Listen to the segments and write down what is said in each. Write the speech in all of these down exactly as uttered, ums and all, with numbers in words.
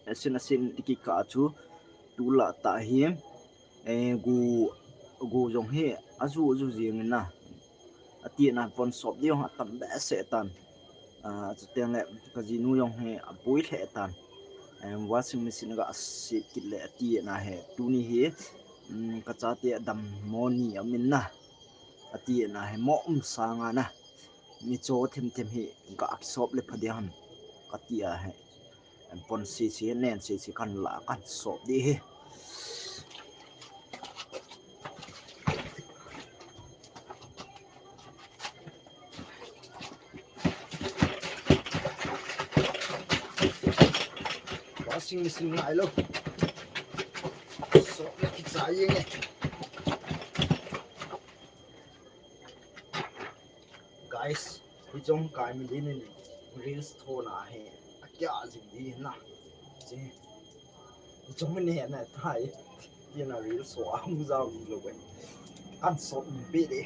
asin asin ikikah chu tulai tah hi, eh, gu, gu jong hi aju aju jing in a, ati na von sop ding jong atam behseh tan. Ah, chuteng le kajinu jong hi apui lheh tan. Em, washing machine ga aset kit le ati na hi tuni hi, um, kachate adam mo ni amin na. Ati na hi mo um sanga na. Ni cho them them hi ga kisop le pha ding ham. Kati a hi. Em, pon sisi nen sisi kan la kan sop ding hi. Washing machine ngai lo. Sop le kicha jeng e. Guys, hi jong kai mi din in reels thona hi akia jing di na. Chi. Hi jong ne na thai. Ye na reels so a hung jao di lo bai. Kan sop ni pe de.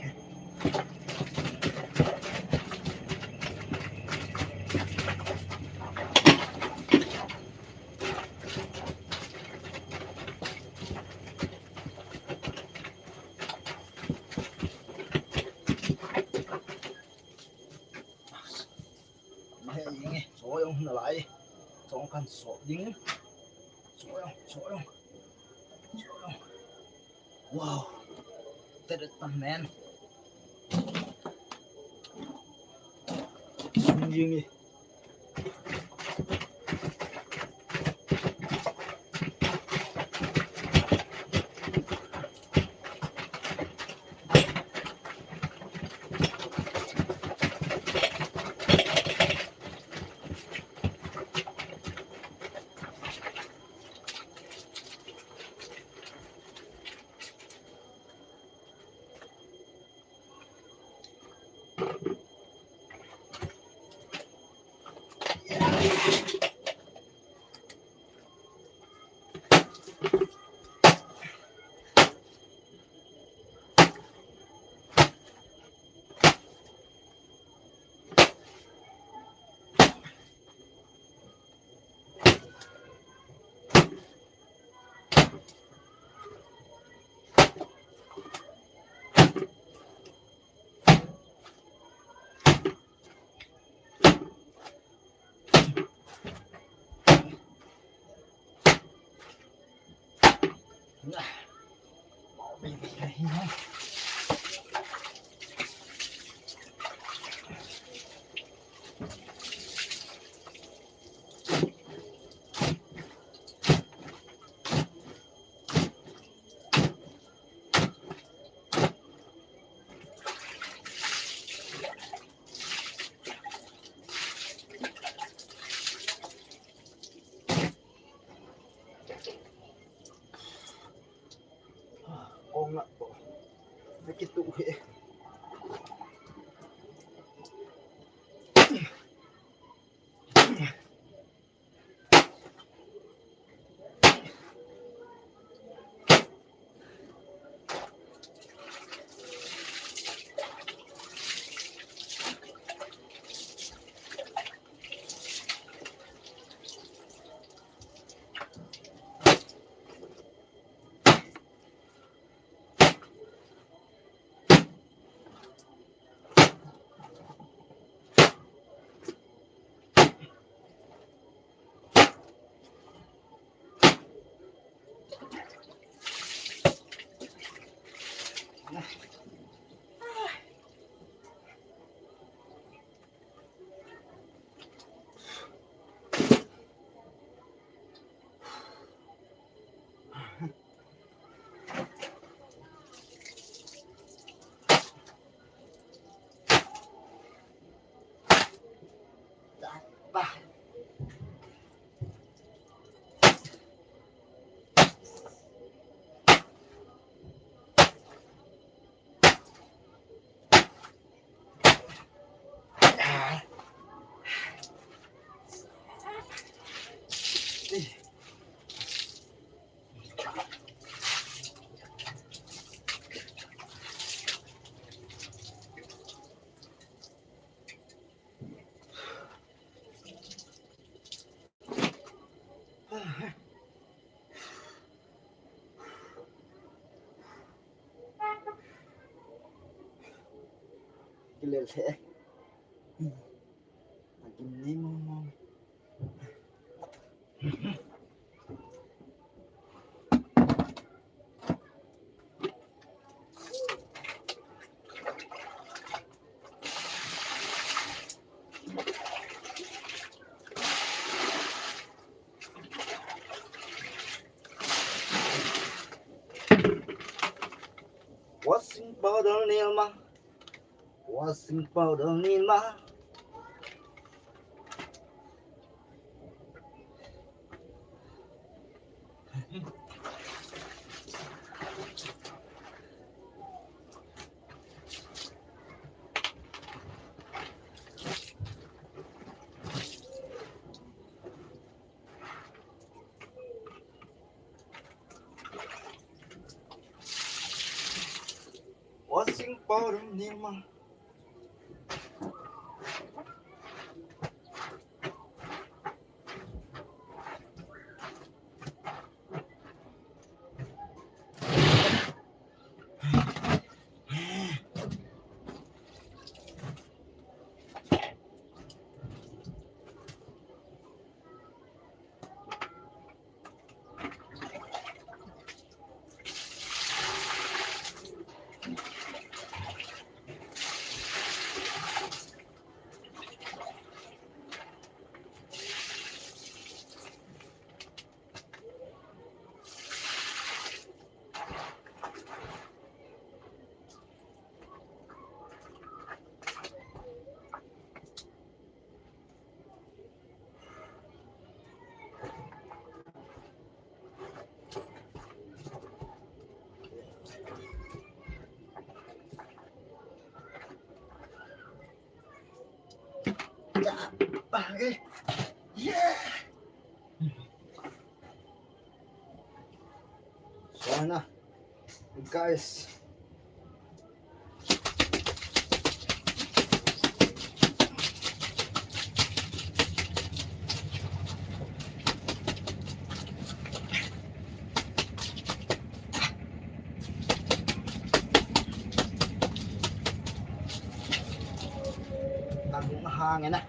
He, yeng e, cho jong na lai. Cho kan sop ding. Cho jong, cho jong. Cho jong. Wow. Teret pan men. Sung yeng e. Kong ngah po. Nakituh hi. Lel he. Agim ni mo mo. Washing powder nilma. Washing powder nilma. Washing powder nilma. Okay. Yeah. Sana. Guys. Ang hangin na.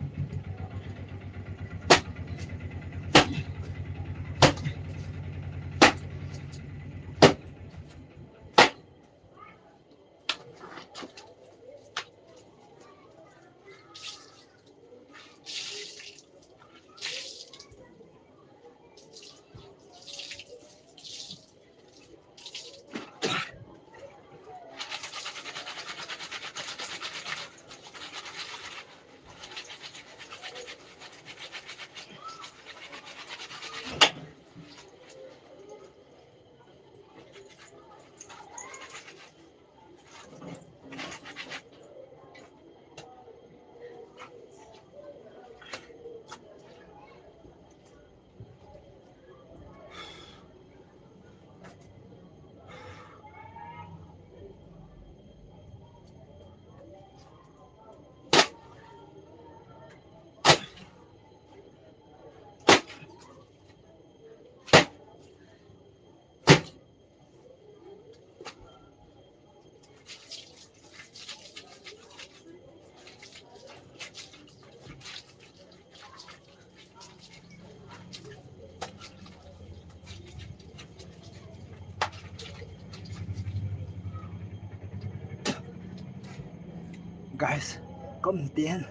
Guys, come ten.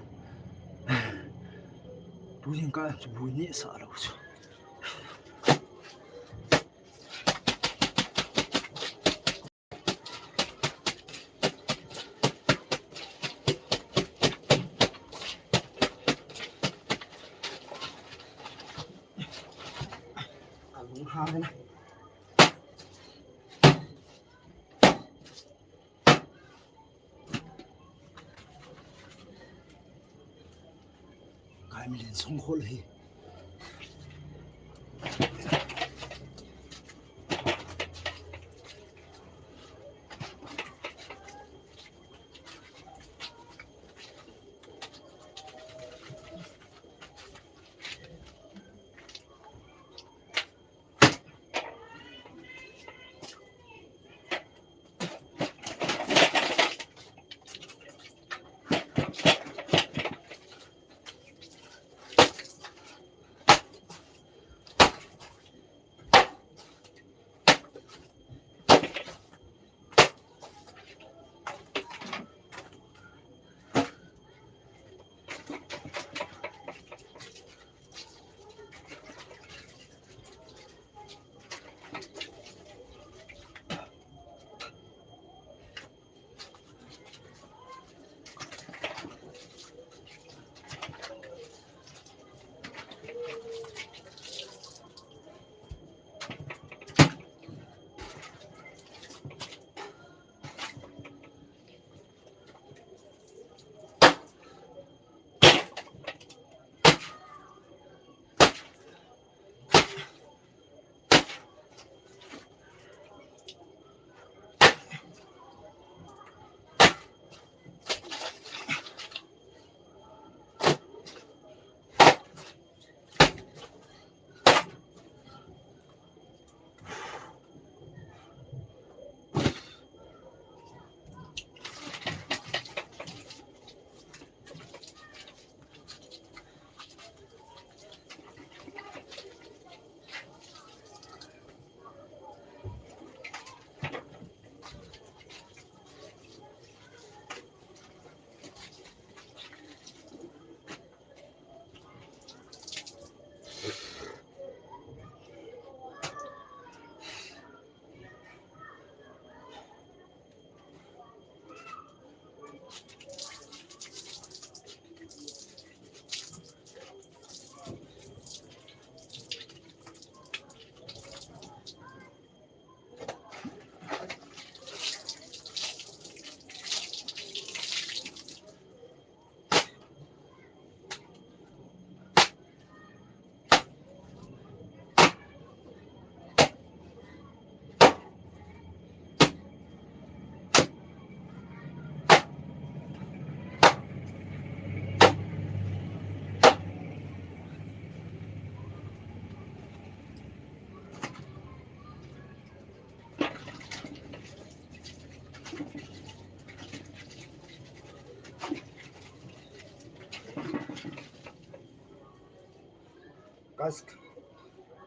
Tu jing ka chu bu ni sa lo chu. Alung hang na. Kai mi len song khol hi.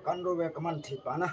Kanro ve kaman thei pa na.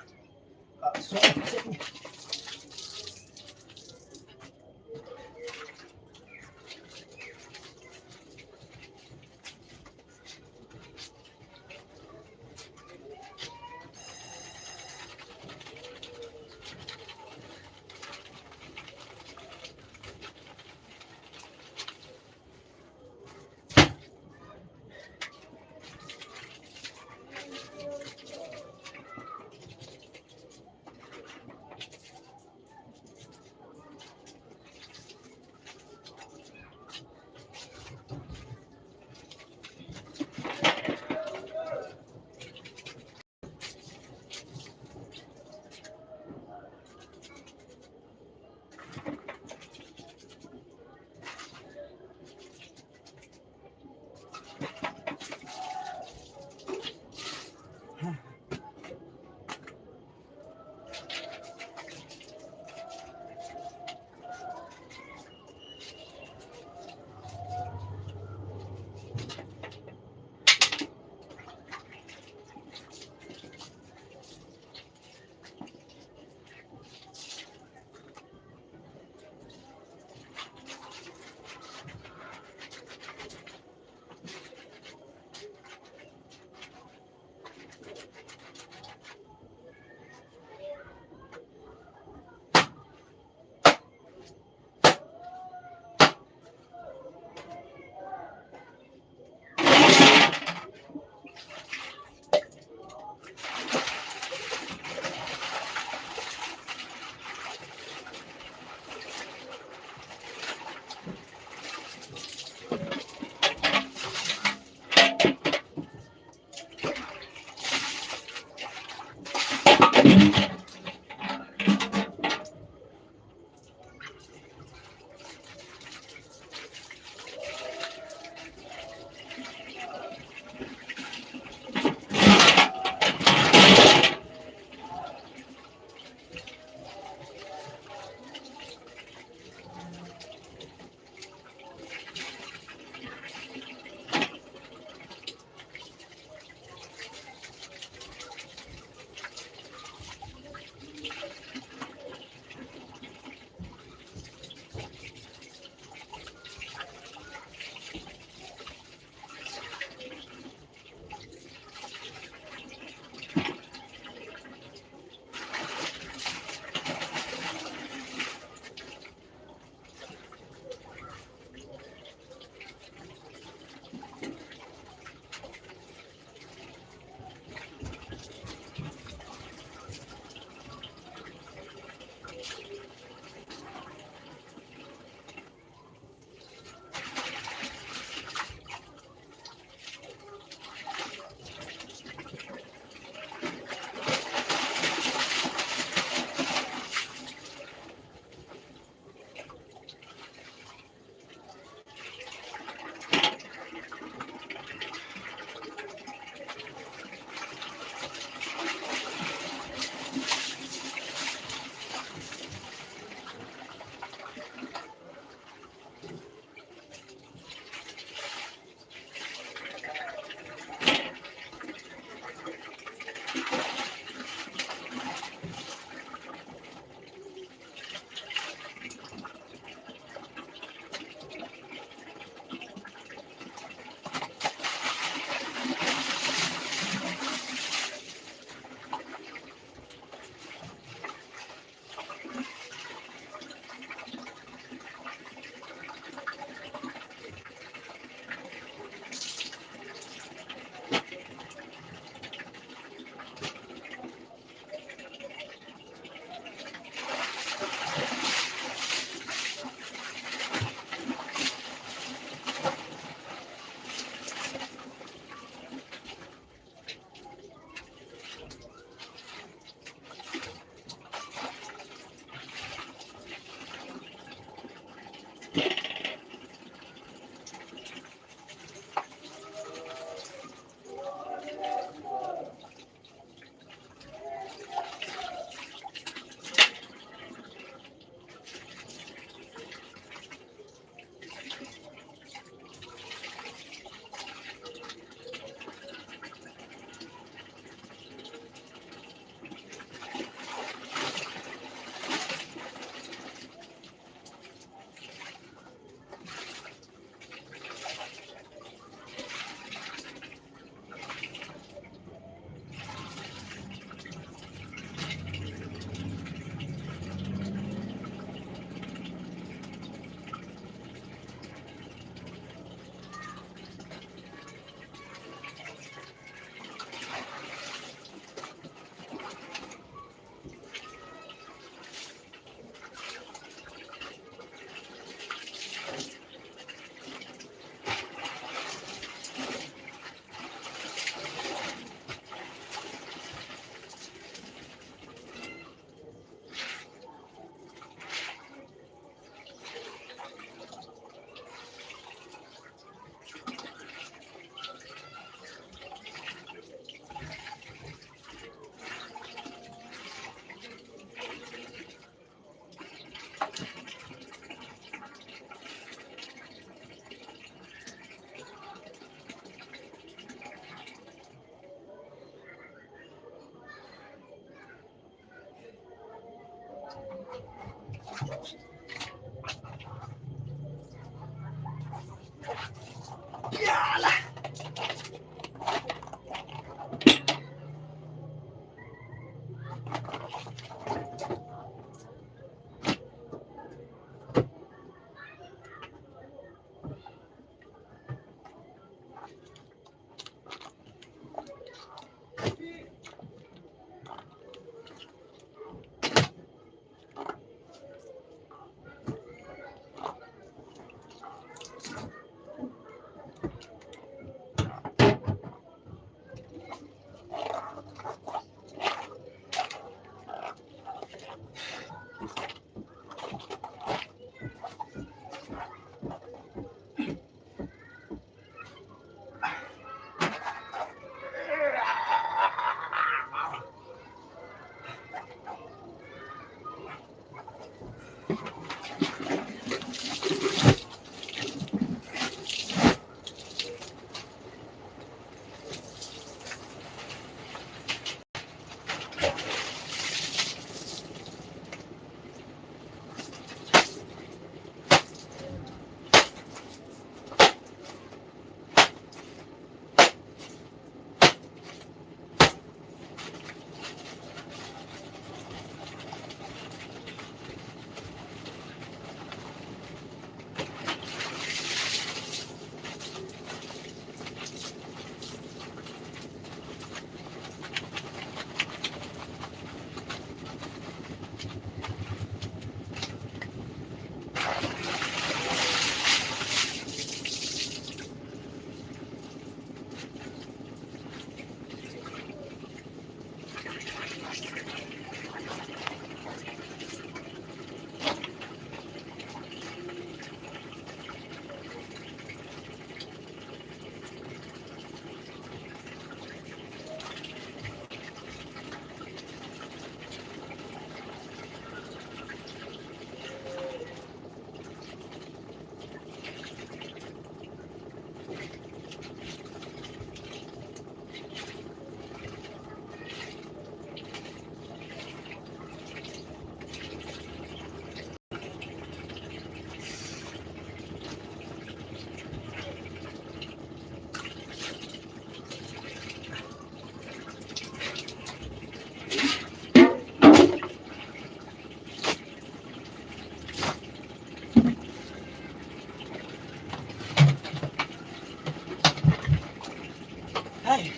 Hai.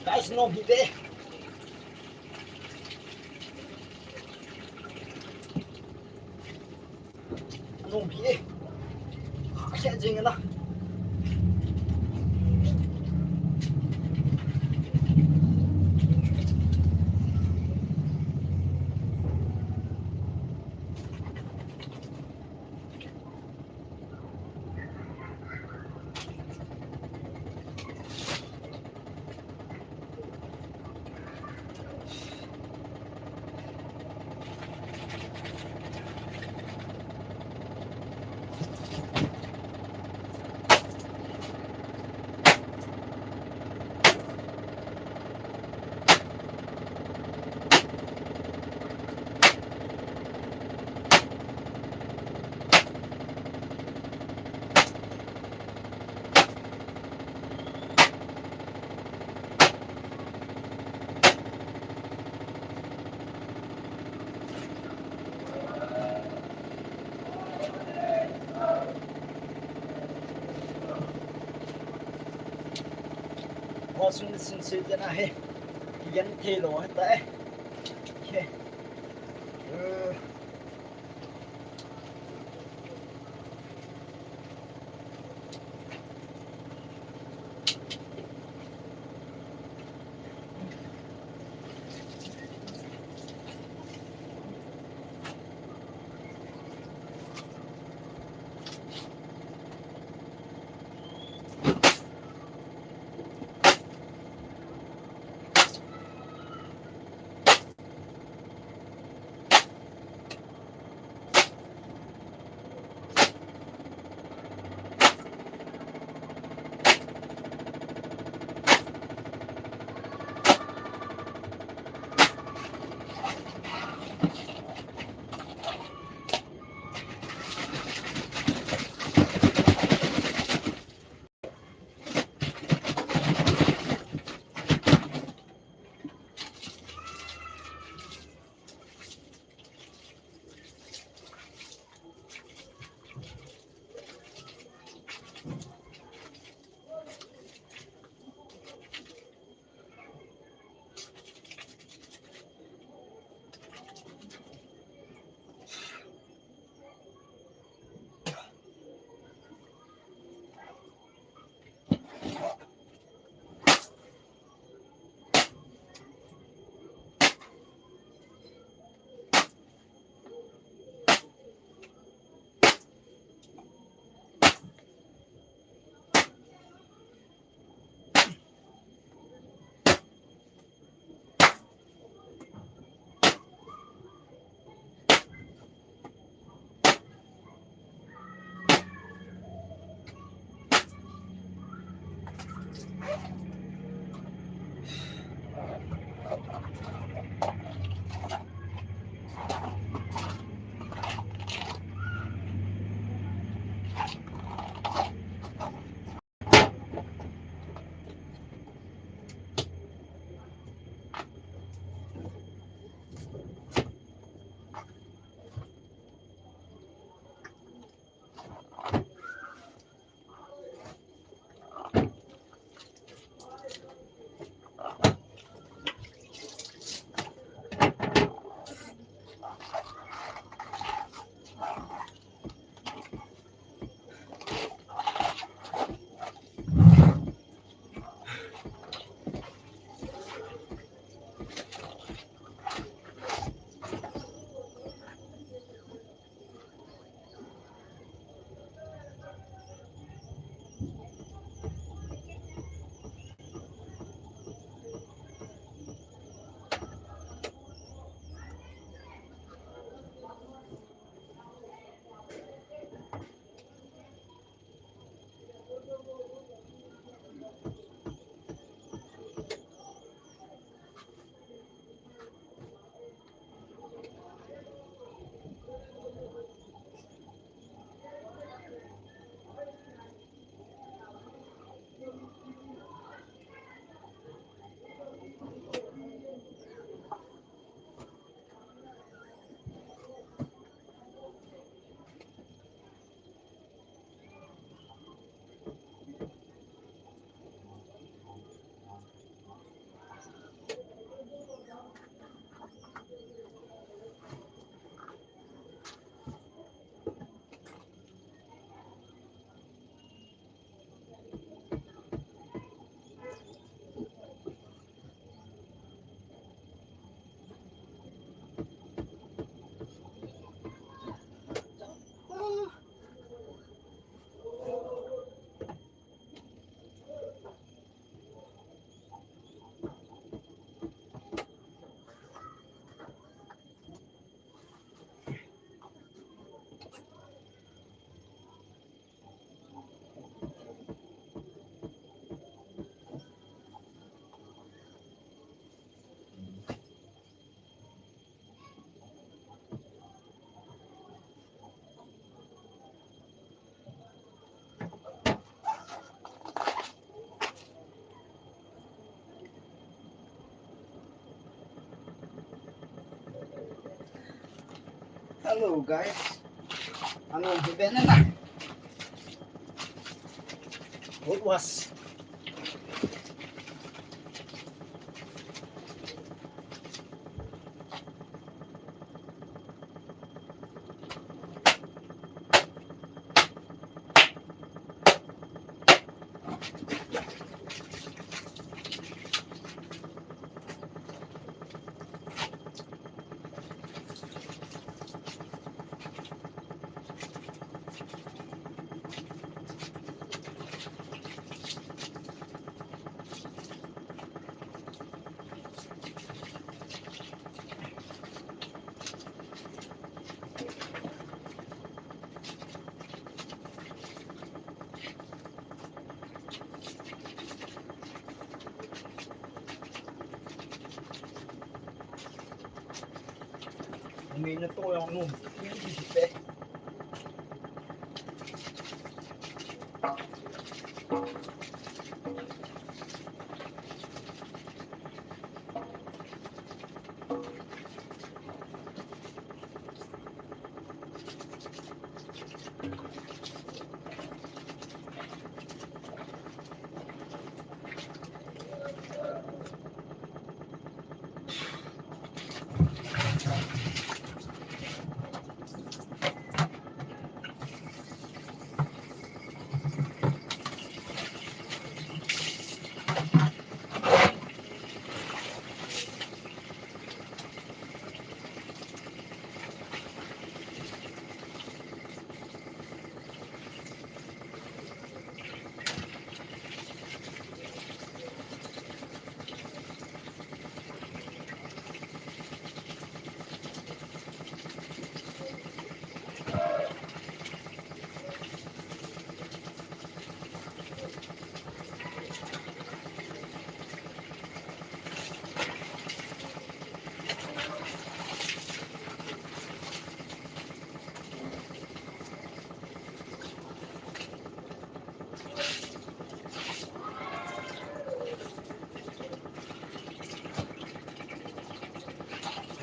Guys, no bite. Nung pi e. Kya jing na. Washing machine se jana hai. Yan thei lou hita e. He. Uh. Hello guys. Ano, bibena na. What was? Umi na to yang nu.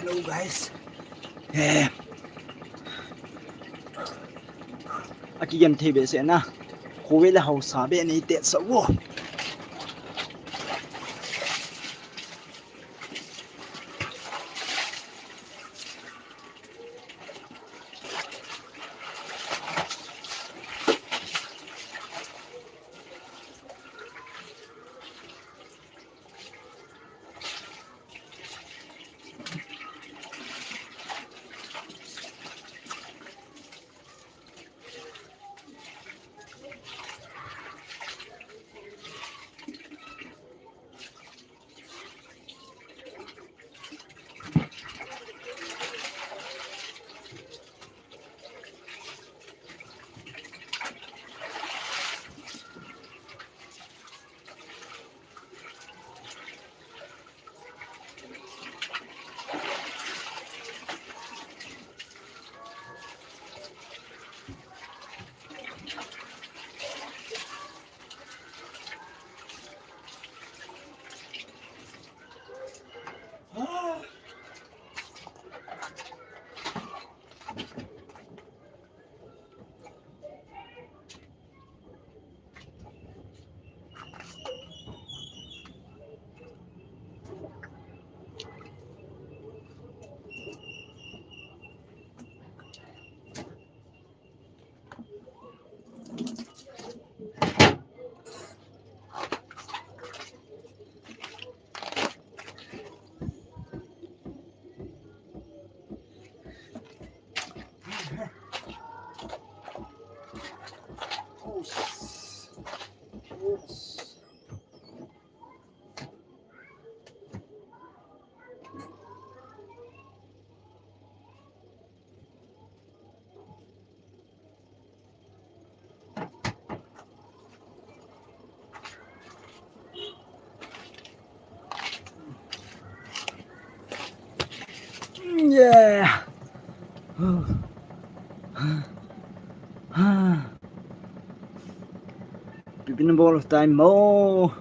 Hello guys. Eh. Aki yan thei be se na. Khove le hausa be nei te sa wo. Yeah. Pipina bol time mo.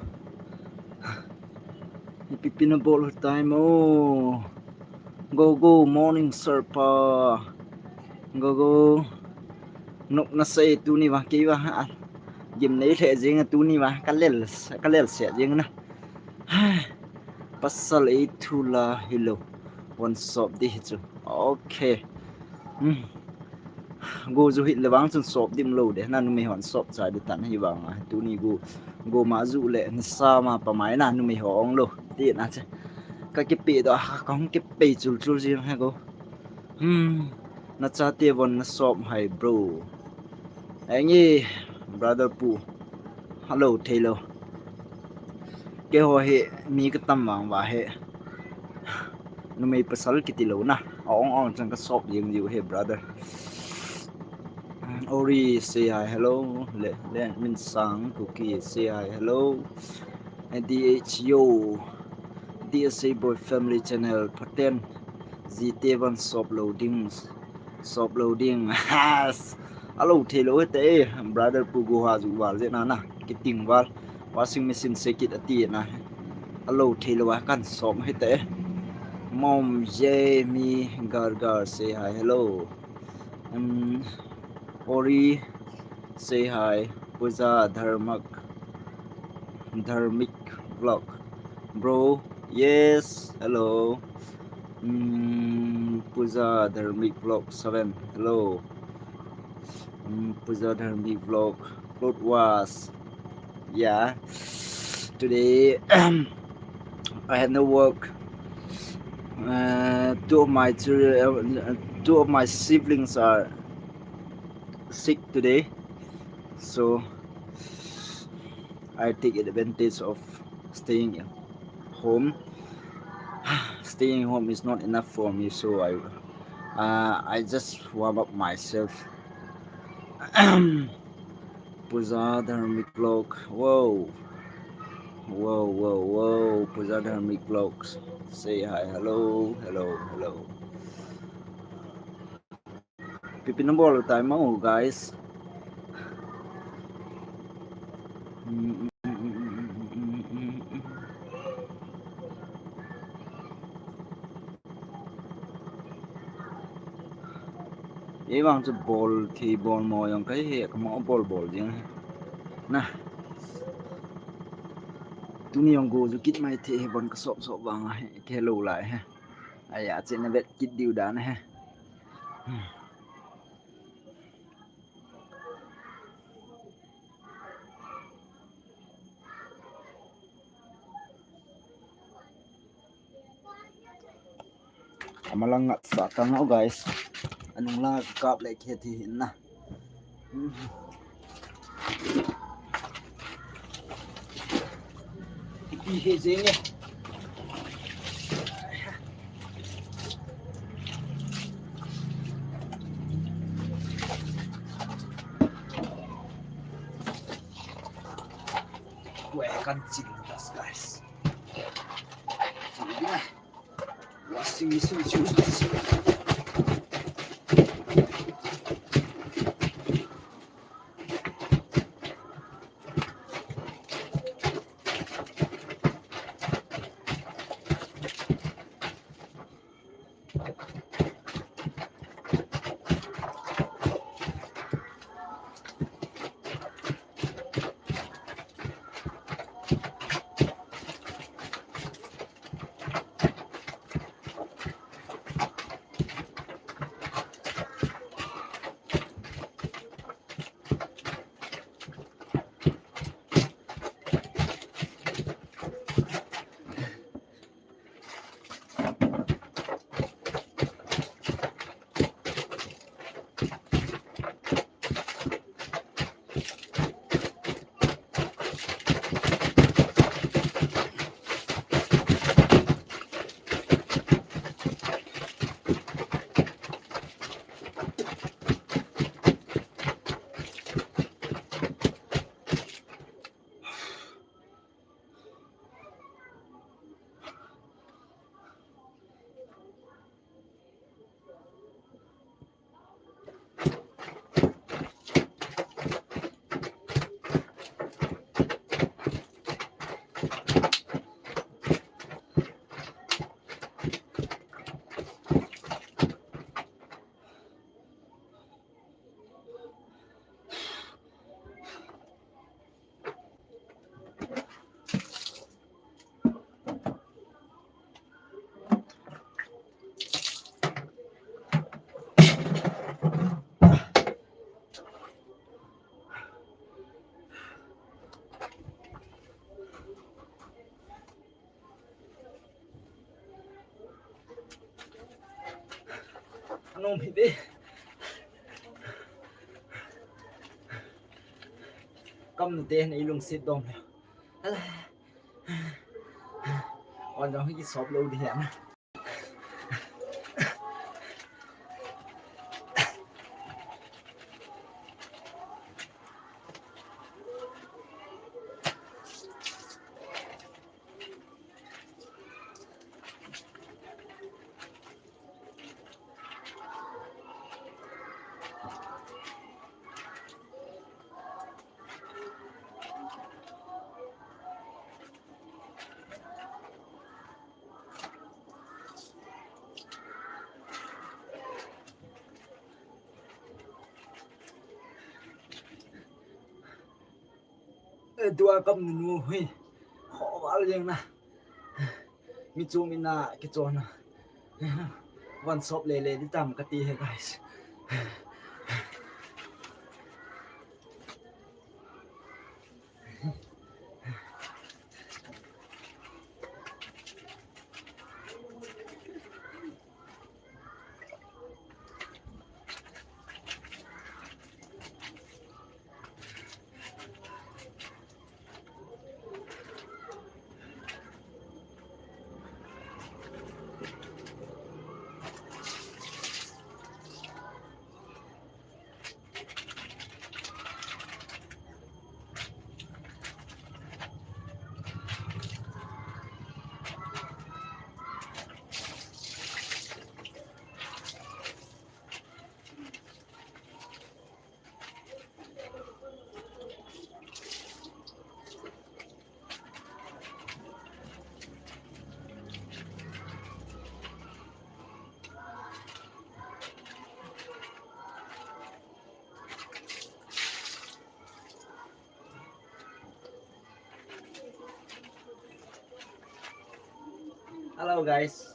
Pipina bol time mo. Go, go, morning, sir pa. Go go. Nokna sei tuni va kei va. Gimnei lheh jing tuni va. Kalel, kalel se jing na. Pasal ei thu la hilou. Von sop di hi chu. Okay. Hmm. Go ju hit le vang chun sop dim lou de. Na numei hon sop chai di tan hi vang a. Tuni go, go ma ju le nisa ma pa mai na numei ho ong lou. Ti na che. Ka kipe doh, ka hung kipe chul chul jing he go. Hmm. Na chate von na sop hai bro. Engi brother pu. Hello, thei lou. Keiho hi mi katam vang va hi. Numei pasal kiti lou na. Ong ong chang ka sop jing jiu he brother. Ori say hi, hello. Le, le, Min Sang Kuki say hi, hello. And D H Yo, D S A Boy Family Channel, Phaten, Jite Van Sop Loading, Sop Loading, Has, a lou thei lou hite, eh, brother pu go ha ju val je na na, kiting val, washing machine se kit ati na, a lou thei lou a kan sop hite, eh. Mom Jamie Gar Gar say hi, hello. Um, Ori, say hi. Puja Dharmak, Dharmik Vlog. Bro, yes, hello. Mm, Puja Dharmik Vlog seven, hello. Mm, Puja Dharmik Vlog, Cloud Was. Yeah. Today, I had no work. Uh, two of my children, uh, two of my siblings are sick today, so I take advantage of staying home. Staying home is not enough for me, so I, uh, I just warm up myself. Puja Dharmic Vlog. Whoa. Whoa, whoa, whoa. Puja Dharmic Vlogs. Say hi. Hello, hello, hello. Pipi number all the time, oh, guys. Ei vang chu bol thei bol mo jong kahi he, kamo bol bol jing he. Na. Tuni jong go ju kit mai thei he, bon ka sop sop vang a he, ke lo lai he. Aya, che na vet kit diu dan he. Hmm. Amalang ngat sa kang, oh guys. Anung la kap le khe thi hin na. Ipi he jeng e. Weh, kan chil das, guys. Chil ding e. Washing machine chu. Om hi ve. Kamnu te nei lungset dom le. Ala. On jong hi sop lou di hian. Eh, tua kamnu hi. Khoval jeng na. Mi chu mi na kichon na. Van sop le le di tam kati he, guys. Hello, guys.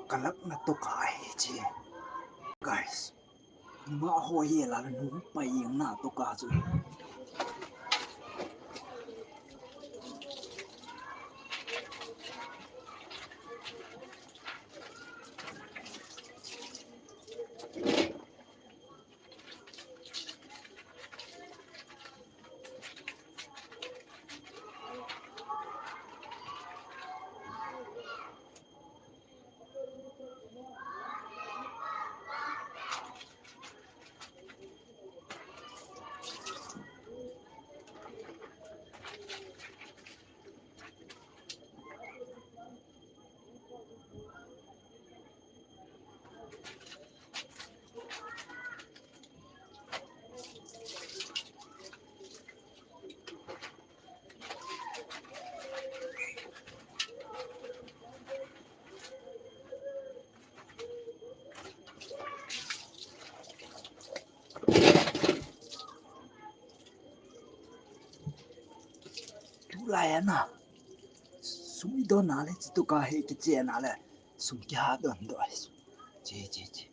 Kalak na to ka hi chi. Guys. Nungah ho hi la nung pai na to ka chu. Tulai ana. Sum i don na le, chi to ka hi kiche na le. Sum kiha don do ai sum. Chi, chi, chi.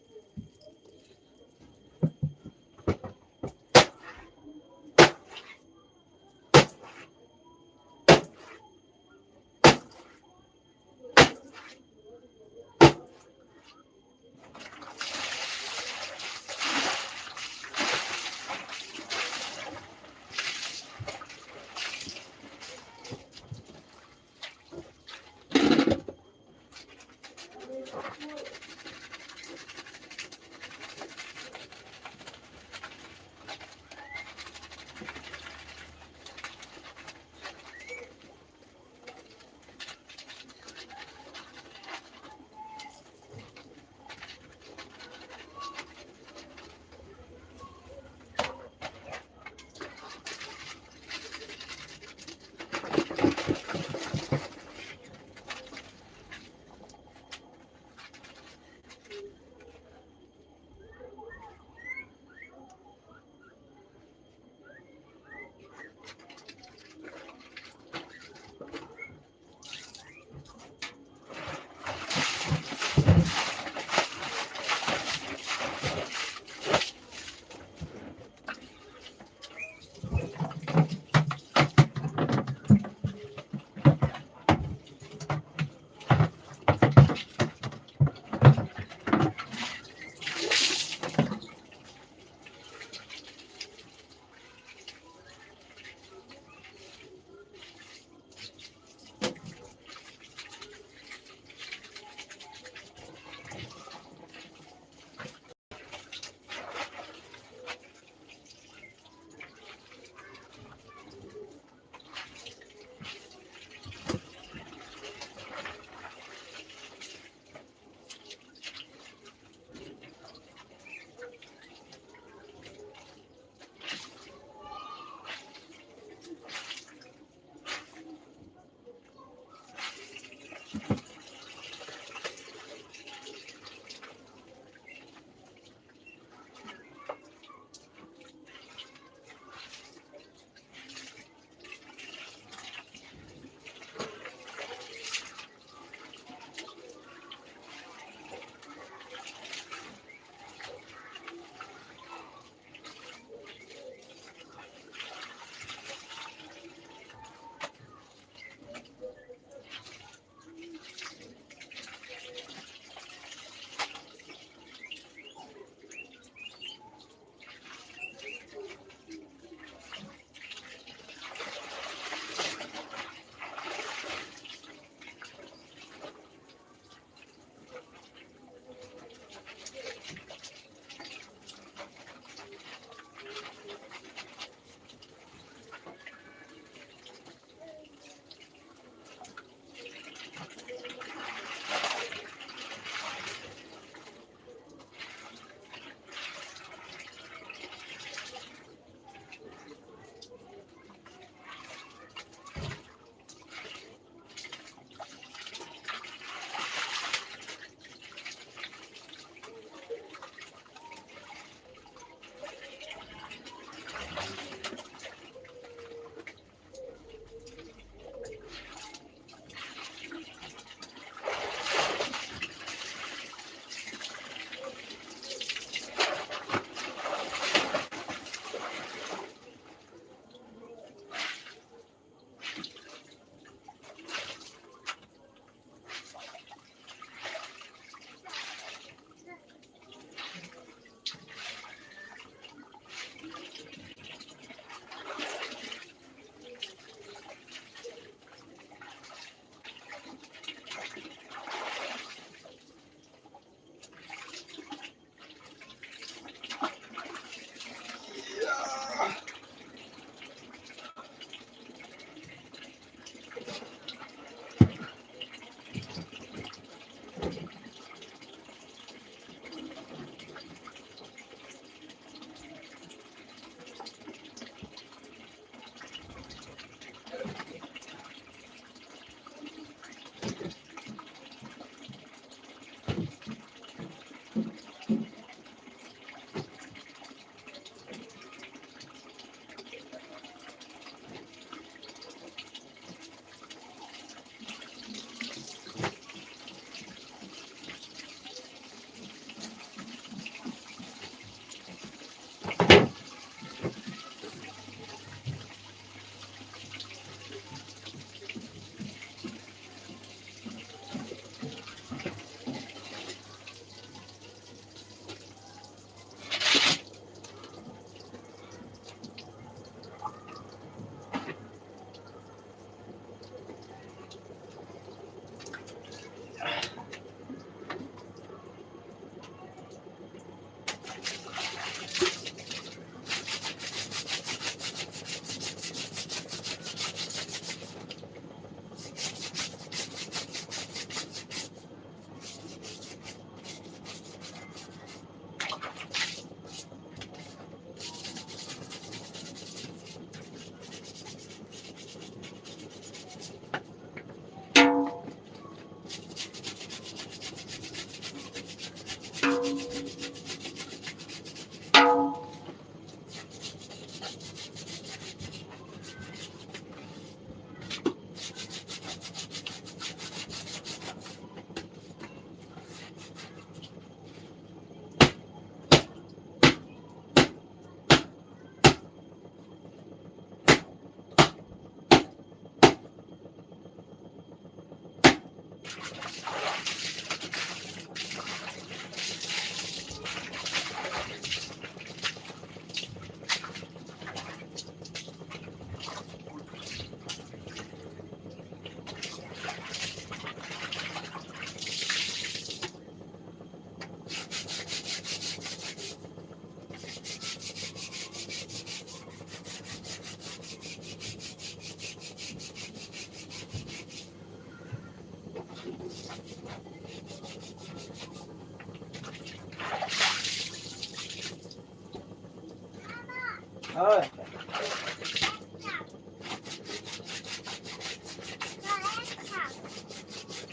Oi.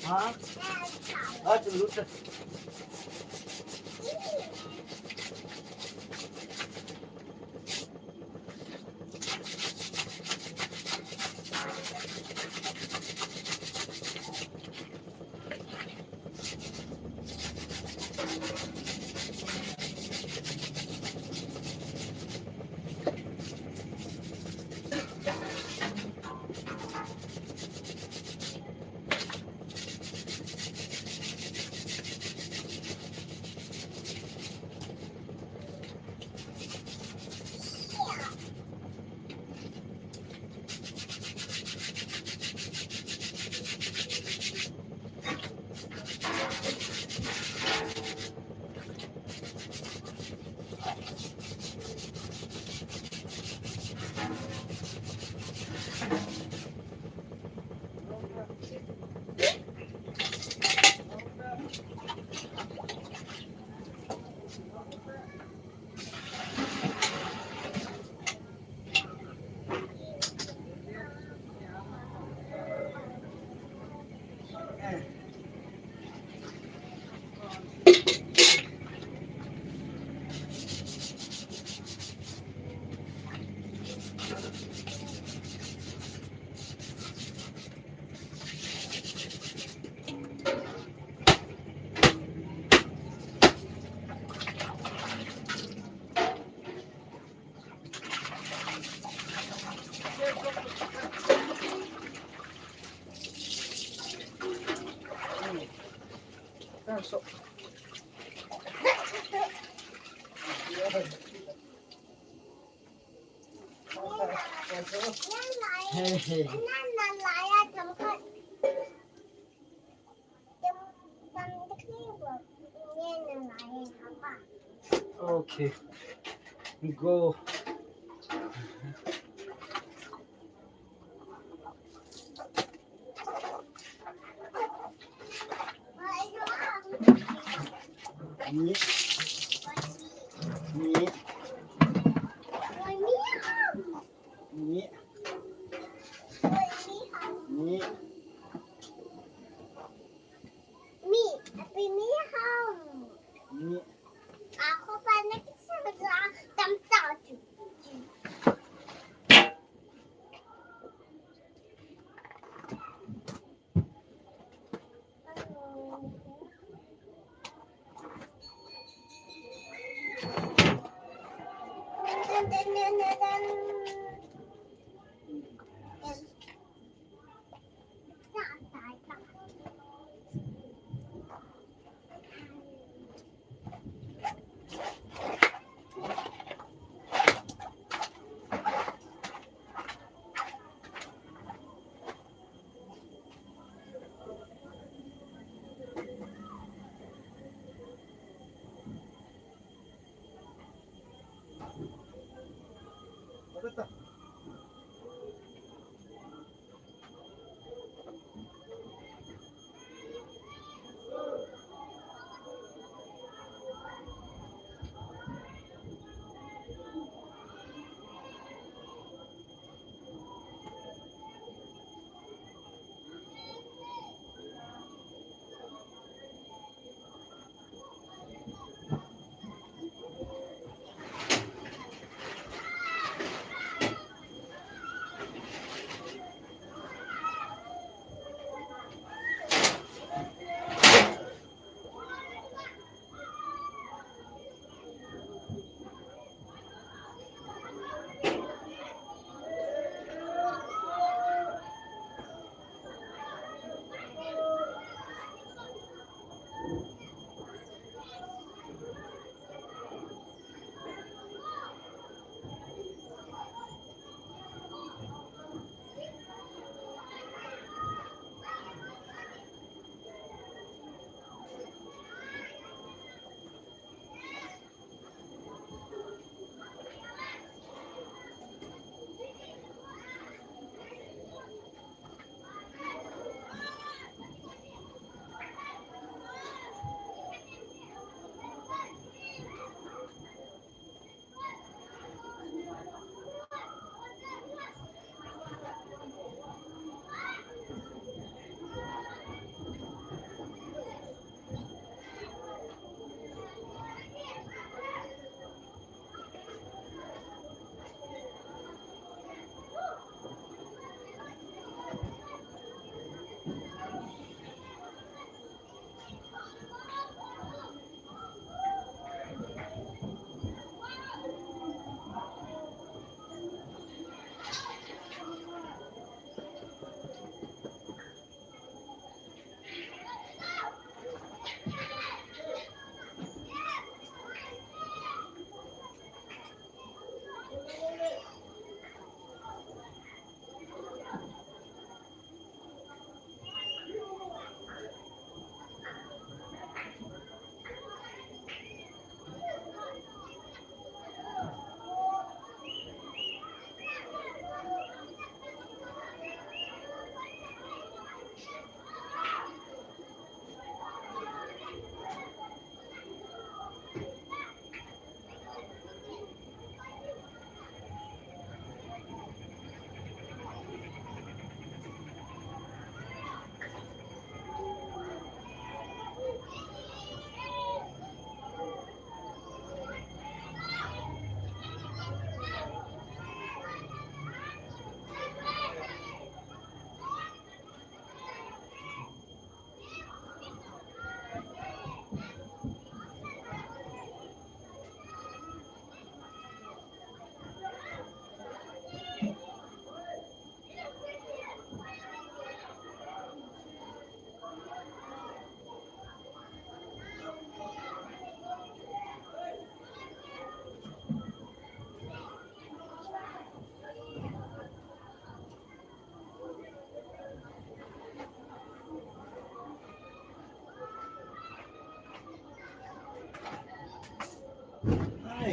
Ha? Ha, tu lut. Hey, hey. Okay. Go. Ni. Ni. Ni. Ni. Mi, happy mi ham. Ni. Ako pa na kisa sa tam ta tu.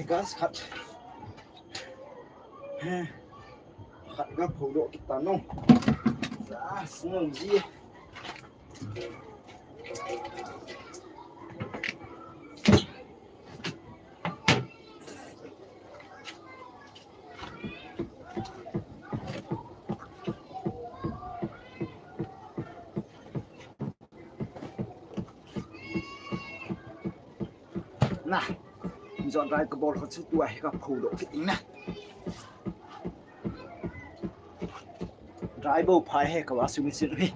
Gas khat. Khat ga phodoh kit ta no. Gas no ji. Na, jon dry kabol ho chu tua hi ka phodoh kit ing na. Dry bol phai he ka washing machine hi.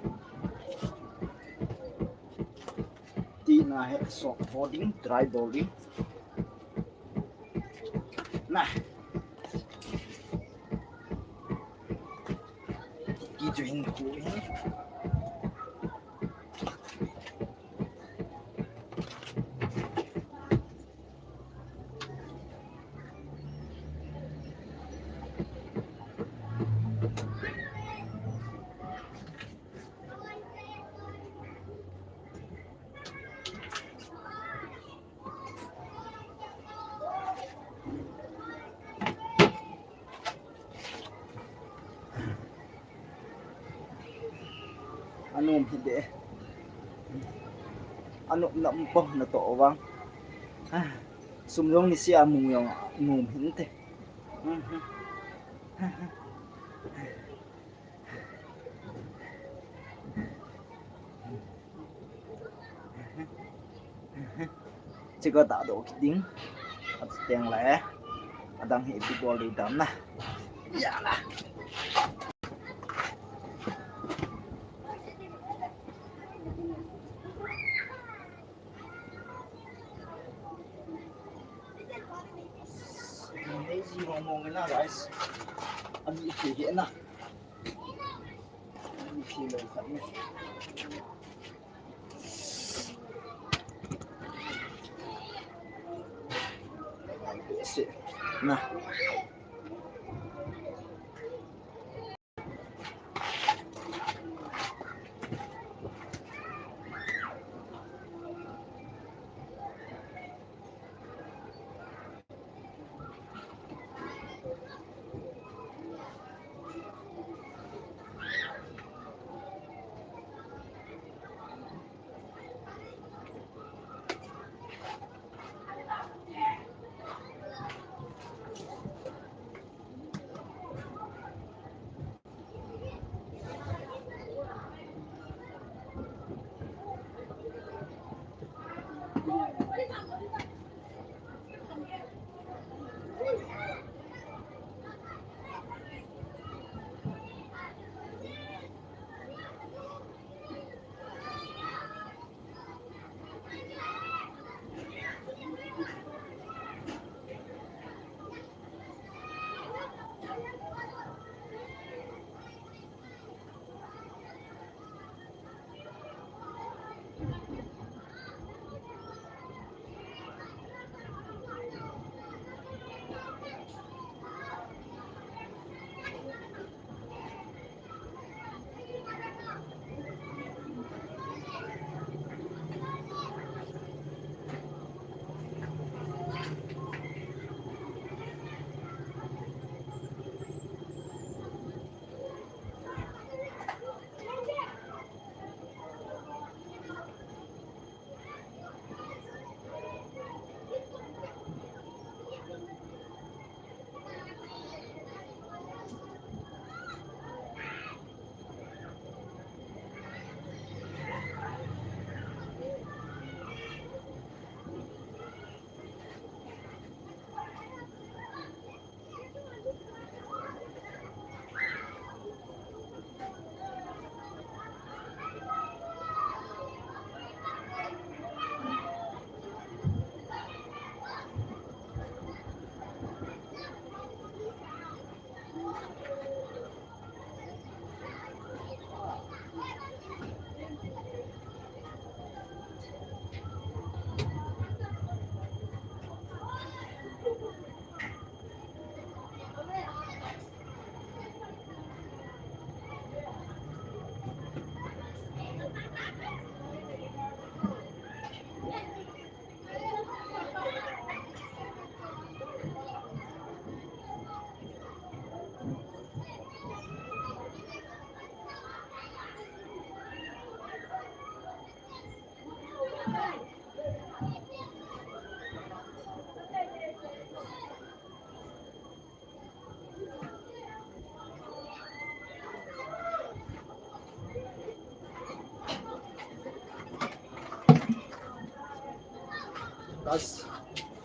Ti na he sok bol ding, dry bol ding. Na. Ki chu hin khu hin. Anom hi de. Anom na um pon na to vang. Sum jong ni sia mung jong nom hin te. Chika ta do kit ding. Ateng le. Adang hi ipi bol diu dam na. Ya la. Lazy mong mong na, guys. Abi hi hi na. Abi hi lo khat ni. Na.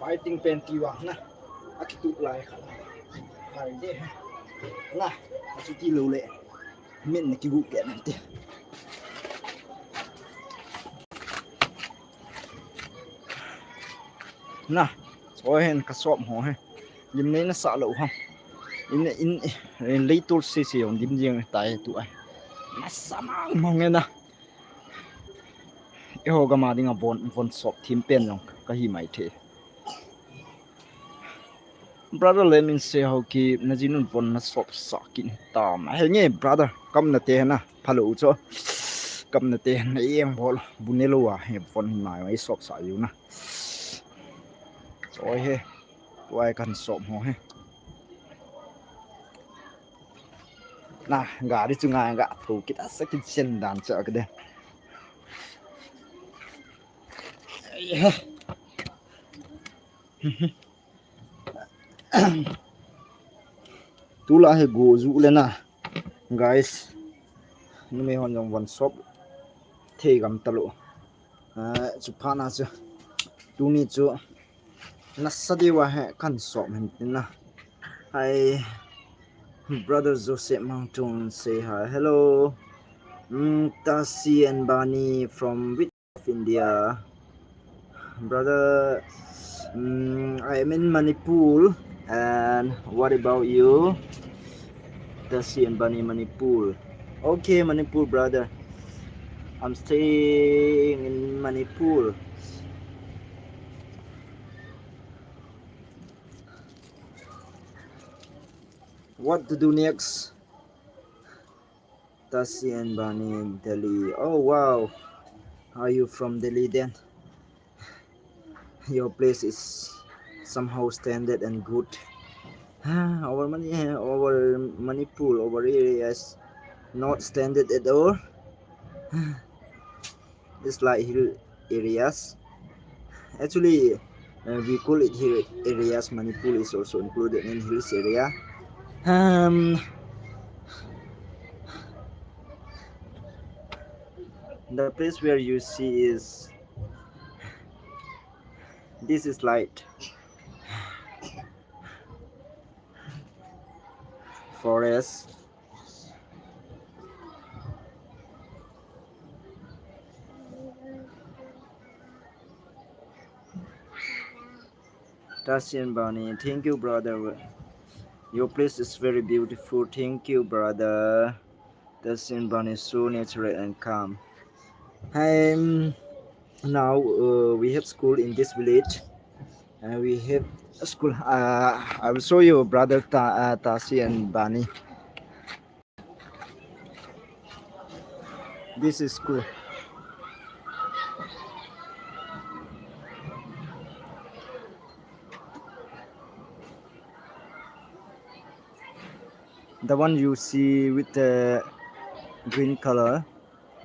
Fighting pen ti vang na. Akitu lai kha. Khai de. Na, achu ti lo le. Min na kigu ke na ti. Na, oi hen ka sop ho he. Lim nei na sa lo ha. In, in, in leitul si si yong dim jing tai tu ai. Na sa mang mong e na. Eiho gam a dinga von, von sop thim pen jong ka hi mai the. Brother, let me say how ki na jinun von na sop sa kin tam. He nge brother, kam na te na phalo u cho. Kam na te na yeng bol bu ne lo a he von mai mai sop sa yu na. Oi he. Oi kan sop ho he. Na, gari chu ngai ga thu kit a sa kin sen dan cha ka de. Tula he go ju le na, guys. Numei hon jong von sop thei gam talo. Ah, chu pha na chu. Tuni chu. Nasa diu a he kan sop hen tin na. Hi, brother Joseph Mangtung say hi. Hello. Mm, Tasi and Bani from which of India? Brother, mm, I am in Manipur. And what about you? Tasi and Bani, Manipur. Okay, Manipur, brother. I'm staying in Manipur. What to do next? Tasi and Bani, Delhi. Oh, wow. Are you from Delhi then? Your place is somehow standard and good. Ah, our Mani-, our Manipur, our area is not standard at all. It's like hill areas. Actually, uh, we call it hill areas. Manipur is also included in hills area. Um, the place where you see is, this is like forest. Tasi and Bani, thank you, brother. Your place is very beautiful. Thank you, brother. Tasi and Bani, so natural and calm. Um, now, uh, we have school in this village. Uh, we have a school. Uh, I will show you, brother Ta-, uh, Tasi and Bani. This is school. The one you see with the green color,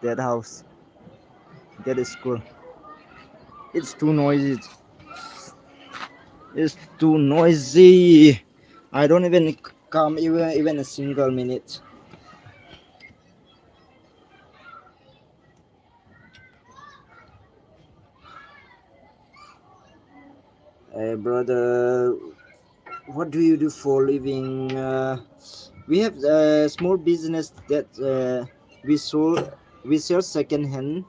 that house, that is school. It's too noisy. It's too noisy. I don't even come even, even a single minute. Hey, brother, what do you do for living? Uh, we have a small business that, uh, we sell, we sell second hand.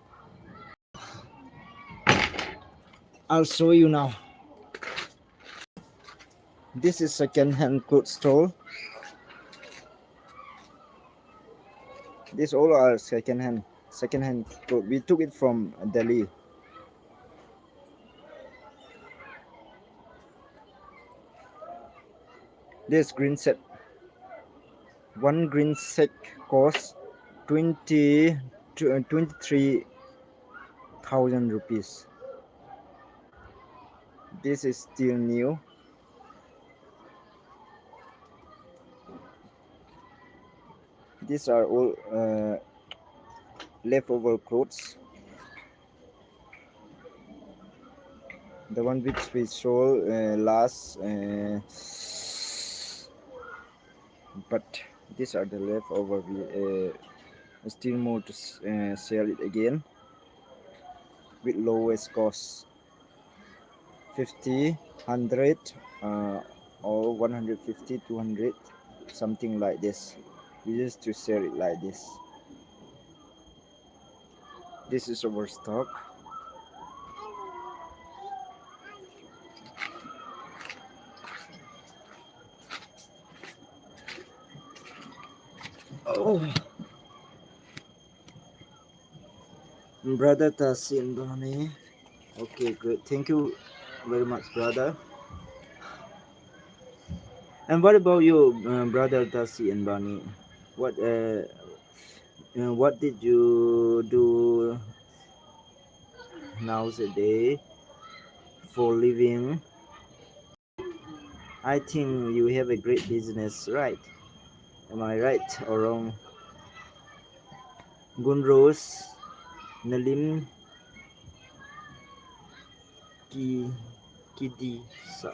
I'll show you now. This is second hand clothes store. These all are second hand, second hand clothes. We took it from Delhi. This green set, one green set costs twenty to, uh, twenty-three thousand rupees. This is still new. These are all, uh, leftover clothes. The one which we sold, uh, last, uh, but these are the leftover. We, uh, still more to s-, uh, sell it again with lowest cost. fifty, hundred, uh, or one hundred fifty, two hundred, something like this. We used to sell it like this. This is our stock. Oh. Brother Tasi and Bani. Okay, great. Thank you very much, brother. And what about you, uh, brother Tasi and Bani? What, uh, uh, what did you do nowadays for living? I think you have a great business, right? Am I right or wrong? Gunrose, nalim ki, kidi sa.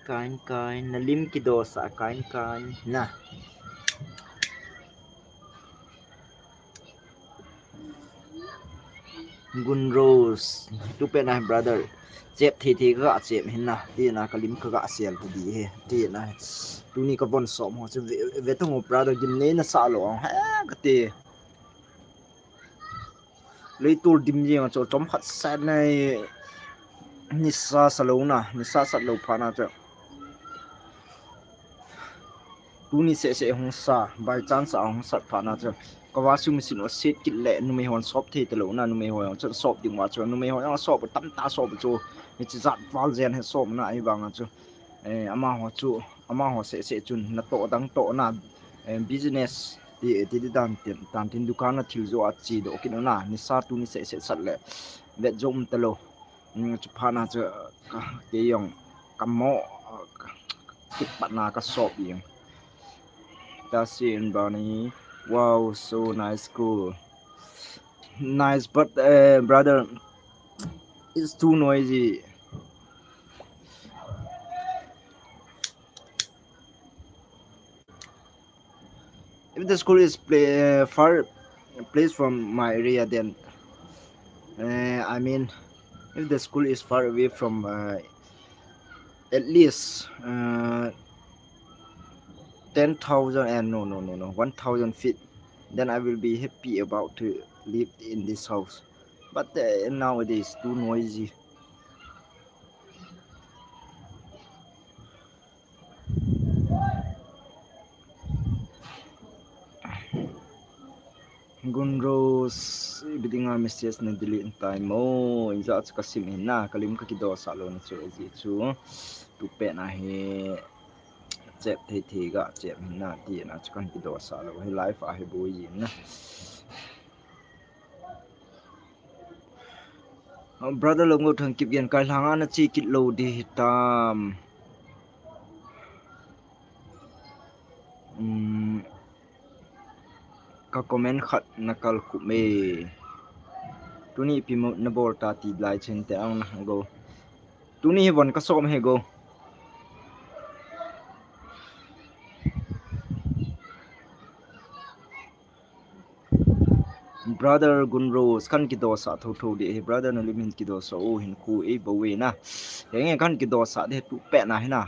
Kain kain, nalim kido sa kain kain na. Gunrose, tupet na brother. Chep thei thei ka chep hin na. Ti na kalim ka sel ta di he. Ti na. Tuni ka von som ho chu ve, ve tong brother gimnei na sa lo. Ha ka ti. Leitul dim jeng chu chom khat sat nai. Nisa sa lo na, nisa sat lo pha na chu. Tuni seh seh hung sa, by chance a hung sat pha na chu. Ka washing machine u set kit le numei hon sop thei ta lo na, numei ho jong chu sop ding wa chu, numei ho jong sop tam ta sop chu. Ni chi jat val jen he sop na ai vang a chu. Eh, amaho chu, amaho seh seh chun na to dang to na, eh, business ti, ti, ti dan tin, dan tin dukan na thil jo a chi do kin na, nisa tuni seh seh sat le. Vet jo um ta lo. Mm, chu pha na chu, ka, kei jong, ka mo, ka, kipatna ka sop jeng. Tasi and Bani. Wow, so nice school. Nice, but, uh, brother, it's too noisy. If the school is play, uh, far place from my area, then, uh, I mean, if the school is far away from, uh, at least, uh, ten thousand and no, no, no, no, one thousand feet, then I will be happy about to live in this house. But, uh, nowadays too noisy. Gunrose, ipi dinga message na delete tai mo. Inja chu ka sim hin na, ka lim ka kidosa lo na chu, aji chu. Tupet na hi chep thei thei ga chep hin na, ti na chu kan kidosa lo. Hi live a hi boi jin na. Brother Longgo Thangkip, gen kai lhanga na chi kit lo di hitam. Um, ka comment khat na kal khup me. Tuni ipi mo na bol ta ti lai chen te ang na go. Tuni hi von ka som he go. Brother Gunrose, kan kidosa tho tho di, brother na lim hin kidosa, o hin khu ei bo we na. Henge kan kidosa di tupet na hi na.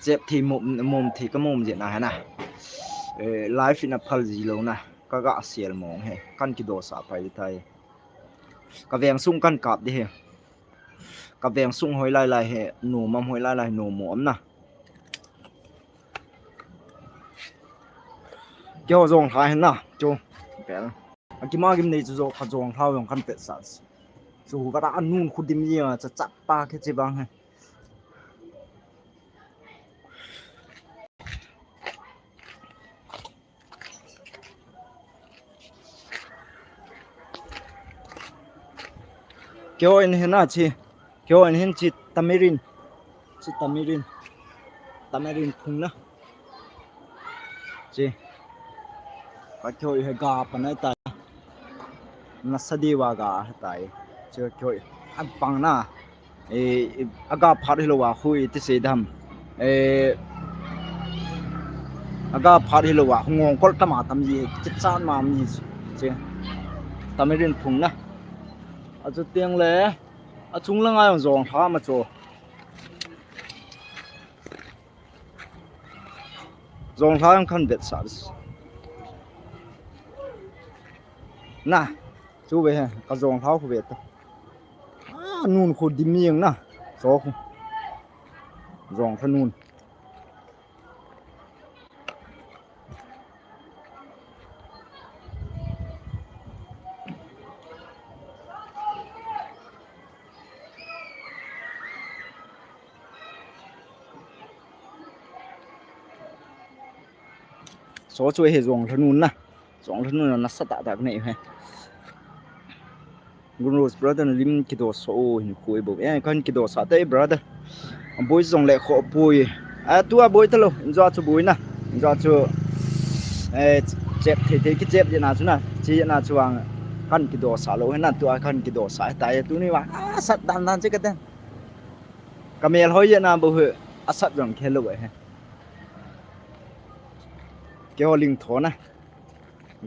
Chep thei mom, mom thei ka mom je na hi na. Eh, life in a phal ji lo na. Ka ga sel mong he, kan kidosa pai tai. Ka veng sung kan kap di he. Ka veng sung hoi lai lai he, nu mam hoi lai lai nu mo am na. Keiho jong lha hin na, chu. Pel. A kima gim nei chu jo ka jong lha jong kan pet sa. Chu vara anun khu dim ya cha cha pa ke che bang he. Keiho in hin na chi. Keiho in hin chi tamarind. Chi tamarind. Tamarind phung na. Chi. Ka keiho hi ga pa na ta. Nasa di wa ga ta. Chi keiho a pang na. E, aga phat hilou a khu i ti sei dam. E, aga phat hilou a khu ngong kol tama tam ji, chit chan ma mi che. Tamarind phung na. Achu teng le, achung langa jong jonglha ma chu. Jonglha jong khan vetsah. Na, chu ve he, ka jonglha khu ve ta. Ah, nun khu dim jeng na. Chu khu. Jonglha nun. Chu chu hi jonglha nun na. Jonglha nun na sa ta ta nei he. Gunros brother na lim kidosa o hin khu e bo. Eh, kan kidosa te brother. Boi jong le kho pui. A tua boi ta lo. Injo chu boi na. Injo chu, eh, chep thei thei ki chep je na chu na. Chi na chu ang kan kidosa lo he na tua kan kidosa ta e tu ni wa. A sat dan dan che ka ten. Ka mel hoi je na bo he. A sat jong khe lo he. Keiho ling tho na.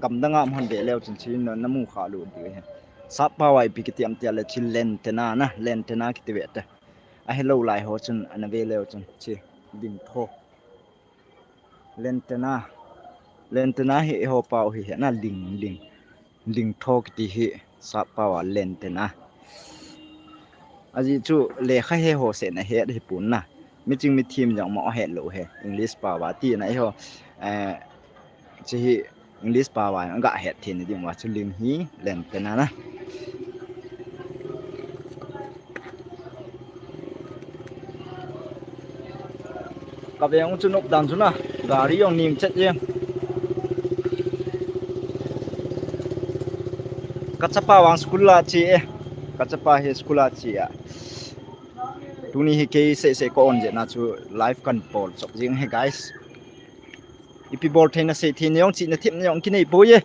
Gamdang a um hon ve leu chun chi na, na mu kha lu ti he. Sap pao a ipi kiti am tia le chi lentena na, lentena kiti ve te. Ahi lo lai ho chun ana ve leu chun chi ling tho. Lentena. Lentena hi eiho pao hi he na ling, ling. Ling tho kiti hi sap pao a lentena. Ajeh chu lekha he ho se na het hi pun na. Miching mithem jong mo het lo he. English pao a ti na eiho. Eh, chi hi English pao a ga het thei na ding va chu ling hi lentena na. Ka veng chu nop dan chu na, gari jong ning chet jeng. Ka chapa vang school a che e. Ka chapa hi school a che a. Tuni hi kei sei sei ka on je na chu live kan bol chop jeng he guys. Ipi bol thei na sei thei na jong chi na thim na jong kinei poi e.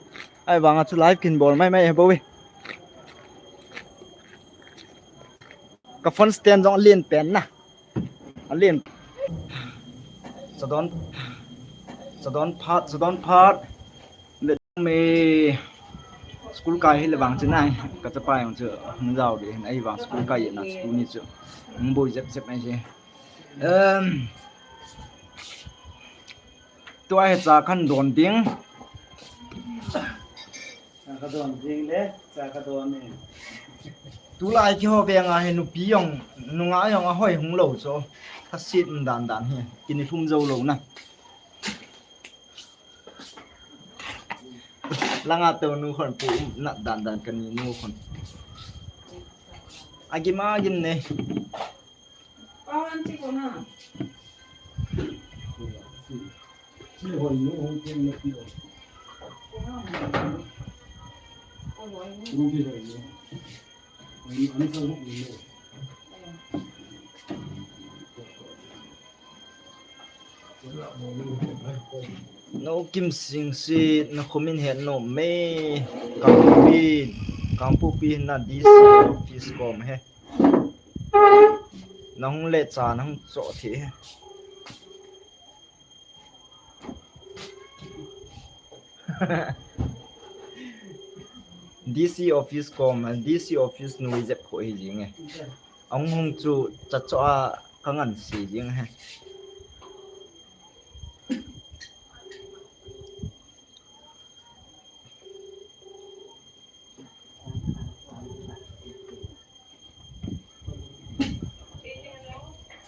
Ahivang a chu live kin bol mai mai he bo e. Ka phone stand jong alen pen na. Alen. Sadon. Sadon phat, sadon phat. Le me school kai hi le vang chu nai. Ka chapa jong chu hung jao de hin ahivang school kai na school ni chu. Hung boi jep jep mai che. Um, tua hi cha kan don ding. Cha ka don ding le, cha ka don e. Tulai keiho veng a hi nupi jong, nungah jong ahoi hung lou chu. Ka sit dan dan hi. Kini lhum jou lou na. Langa tou nu khon pu um nat dan dan kani nu khon. Agim agim ne. No Kim Sing si na comment he no me Kangpokpi, Kangpokpi na D C office kom he. Nahung le cha nahung cho thi he. D C office kom, D C office nui jep kho hi jing e. Ahung hung chu cha cho a ka ngan si jing he.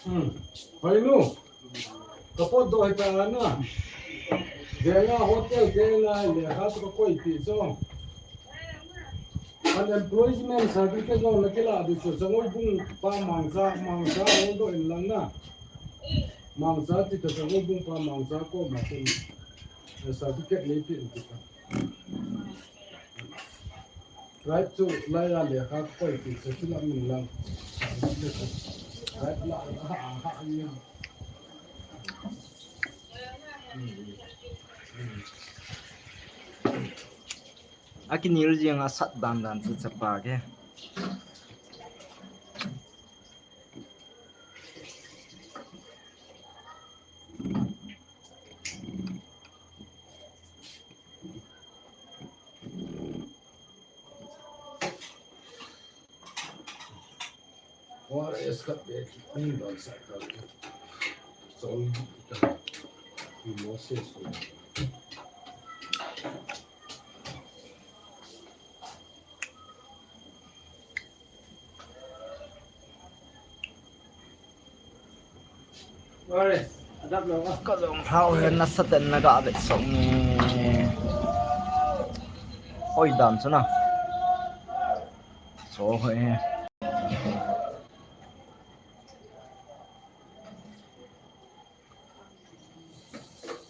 Hmm. Hoi nu. Ka potdoh hi ta na. Venga hotel te na le kha to koi pi so. Unemployment certificate lo na kila di so so ngoi bung pa mangsa mangsa lo do in lang na. Mangsa ti to so ngoi bung pa mangsa ko ma tin. Certificate ni pi in ti ta. Right chu lai a le kha koi ti se chu la min lang. Right la ha ha ni. Akinil jing a sat dan dan chu chapa ke. Forest khat ve chu ani don sa ka. Chol ta. Moses. Ka long hao he, nasatah in na ga ve song ni. Oi, dan chu na. So hoi he.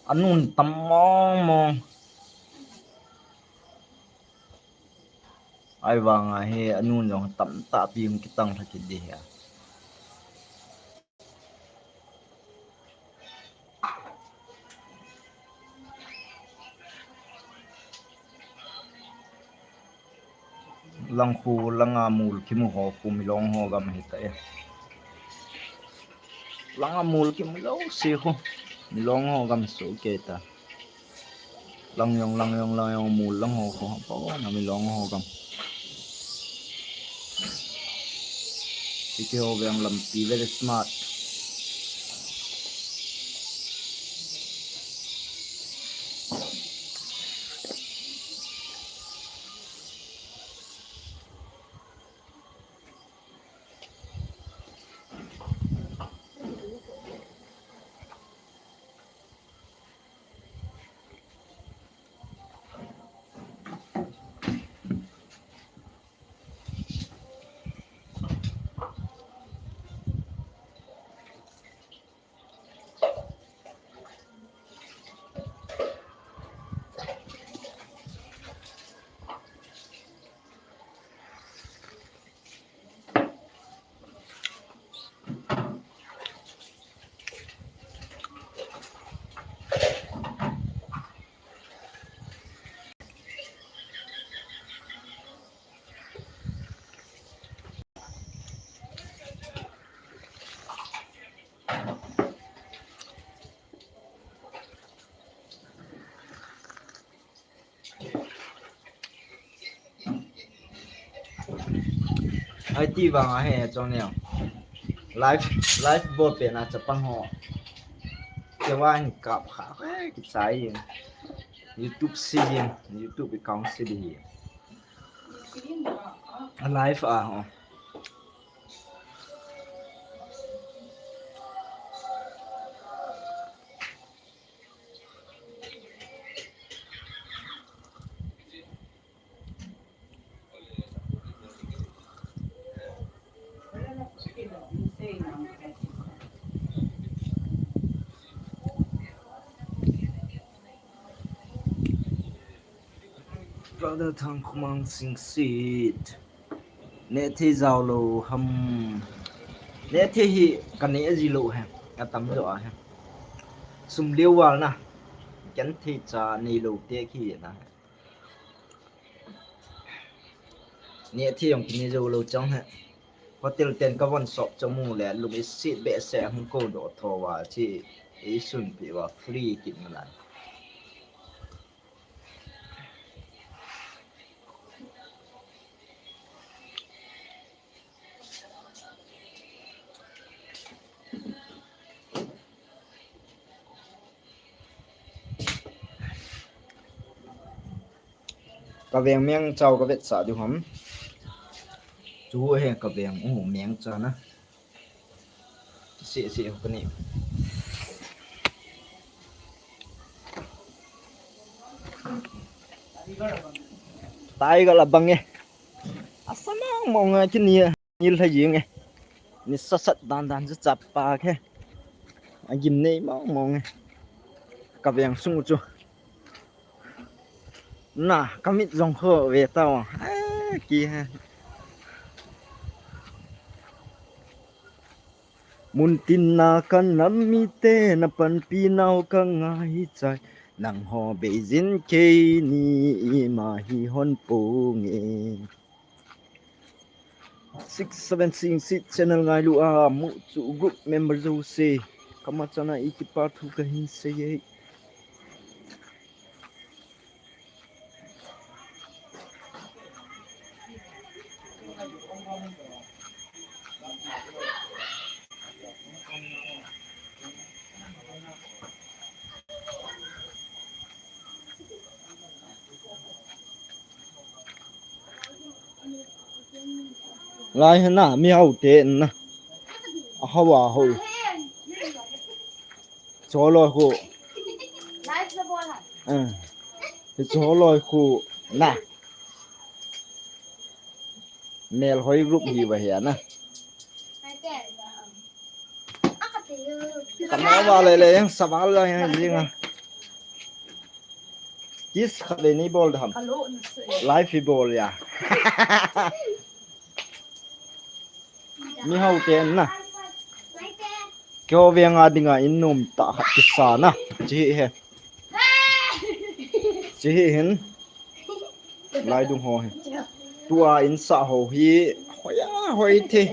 Anun tam mong mong. Ahivang a hi anun jong tamtah pi hung kitang lha kit di hi a. Langkhu langa mul kimu ho khu Milong ho gam hita e. Langa mul kimu lou se khu Milong ho gam su ke ta. Lang jong, lang jong, lang jong, mul lang ho khu pa na Milong ho gam. Iti ho veng lampi very smart. Ai ti vang a he chong neo. Live, live bol pe na chapang ho. Ke wa hin kap kha, eh, kichai. YouTube si yin, YouTube account si di hi. Live a ho. Brother Thangkhumang Singsit. Nehthei jao lou ham. Nehthei hi ka neh ji lou he. Atam jo a he. Sum leo val na. Genthei cha nei lou te ki na. Nehthei jong ki neh jou lou chang he. Hotel ten ka von sop chang mu le lung i sit behseh hung ko do tho va chi i sun pi va free kin na. Ka veng meng chao ka vetsah diu ham. Chu he ka veng u meng cha na. Se se ho ka ni. Tai ga la bang e. Asa mong mong a kini a. Nil hai jing e. Ni sasat dan dan chu chapa khe. A gim nei mong mong e. Ka veng sung u chu. Na, ka mit jong kho ve tao. Eh, ki he. Muntin na kan nam mite na panpi nau ka ngaichai. Nangho beijin keini ima hi hon ponge. Six seven six six channel ngailu a mu chu group member jouse. Kama chana i kipa thu kahin sei e. Lai hena, mi hao te na. A hao a hao. Cholo khu. Live na bol ha. Eh. Cholo khu na. Mel hoi group hi ba hi na. Kana ba le le yang sabal la yang jinga. Kiss khat le ni bol dam. Live hi bol ya. Mi hao te na. Keo venga dinga in nom ta khat kisa na. Chi he. Chi hi hin. Lai dung ho hi. Tua in sa ho hi. Hoi a hoi the.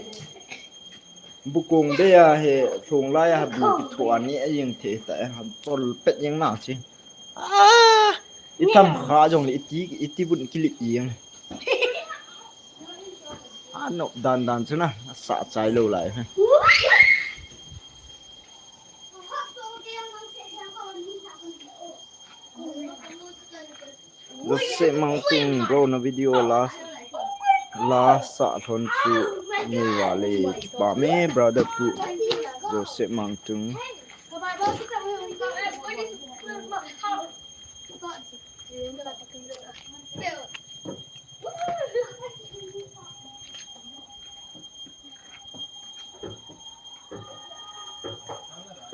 Bukong be a he. Thong lai a bu ki thua ni a yeng the ta. Tol pet yeng na chi. Ah! Itam kha jong le iti, iti bun kilit yeng. A nop dan dan chu na, a sa chai lo lai. Joseph Mangting bro na video la, la sa lhon chu ni wa le kipa me brother pu Joseph Mangting.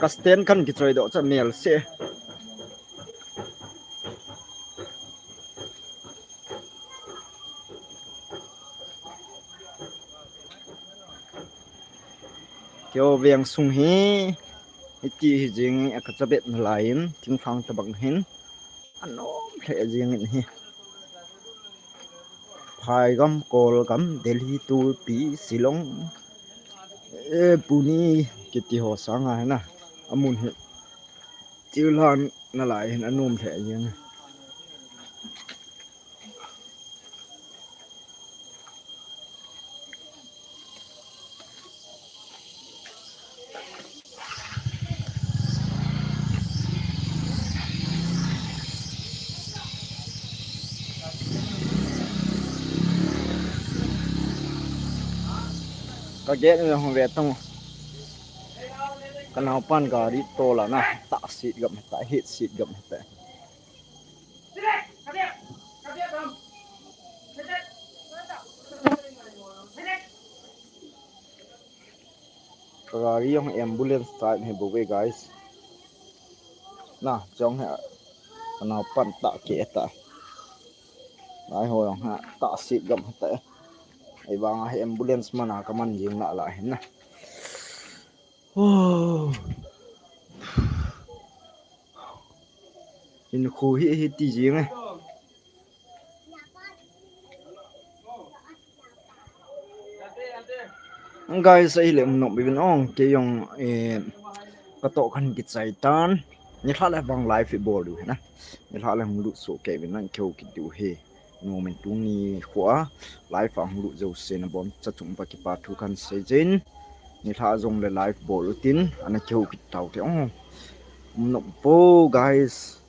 Ka stand khan kichoi doh cha mel se. Keo veng sung hi, hiti hi jing a ka chabep na lai in, thingphang tabang hin. Anom lheh jing in hi. Phaigam, Kolgam, Delhi, Tulpi, Shillong, eh, Pune, kiti ho sanga hina. Amun hi. Chiulan na lai hin anom lheh jing. Ka gate na hung ve tong. Ka naopan gari tol a na ta seat gam ta, heat seat gam ta. Ka gari jong ambulance type hi bou ve, guys. Na, jong hi, ka naopan ta ke ta. Lai ho jong ha, ta seat gam ta. Ei bang a hi ambulance man a ka man jing na la hin na. Oh. Hinkho hi, hiti jing e. Guys, ahile um nom bibin ong, kei jong, eh, ka toh khan kichai tan. Nilhah le bang live i bol diu hi na. Nilhah le hung lut soh kei vin na, kihou kit diu hi. Nomin tuni khua live a hung lut jouse na bomcha chung uva kipa thu kahin sei jin. Nilhah jong le live bol utin, ana kihou kit tau te ong. Um nom po, guys.